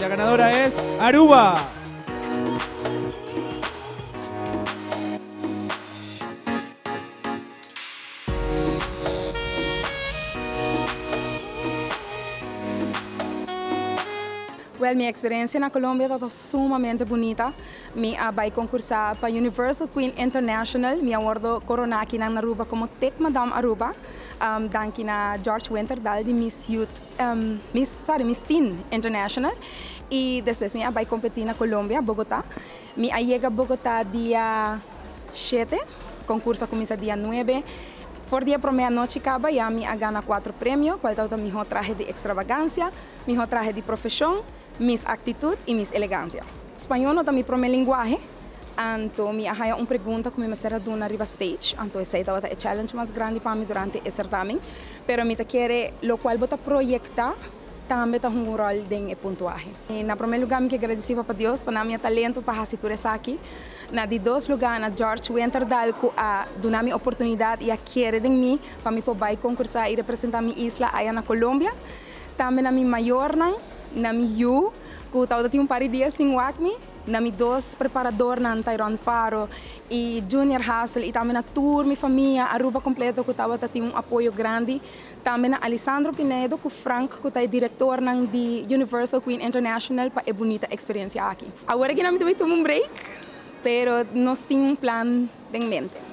La ganadora es Aruba! Well, mi experiencia na Colombia tabata sumamente bunita. Mi a bay concursa pa Universal Queen International. Mi a wordo corona aki na Aruba como Tech Madame Aruba. Danki na George Winterdal di Miss Youth, Miss, sorry, Miss Teen International. Y despues mi a bay competi na Colombia, Bogota. Mi a yega Bogota dia shete, concurso a cuminsa dia nuebe. For di e prome anochi caba ya mi a gana cuatro premio, cual tabata miho trahe di extravagancia, miho trahe di profesion, Miss Actitud y Miss Elegancia. Spañó no ta mi prome lenguahe, anto mi a haya un pregunta cu mi mester a duna riba stage, anto esey tabata e challenge mas grandi pa mi durante e certamen, pero mi ta kere locual bo ta proyecta tambe ta hunga un rol den e puntuahe. Na prome lugar mi ke gradeci Papa Dios pa na mi e talento pa haci tur esaki. Na di dos lugar na George Winterdal cu a duna mi oportunidad y a kere den mi pa mi por bay concursa y representa mi isla aya na Colombia. Tambe na mi mayornan, na mi yu ku tabata tin un par di dia sin wak mi, na mi dos preparadornan Tyron Faro i Junior Hassel i tambe na tur mi famia Aruba kompleto ku tabata tin un apoyo grandi. Tambe na Alisandro Pinedo ku Frank ku ta e direktornan di Universal Queen International pa e bunita eksperensia aki. Awor aki nan mi ta bai tuma un break pero nos tin un plan den mente.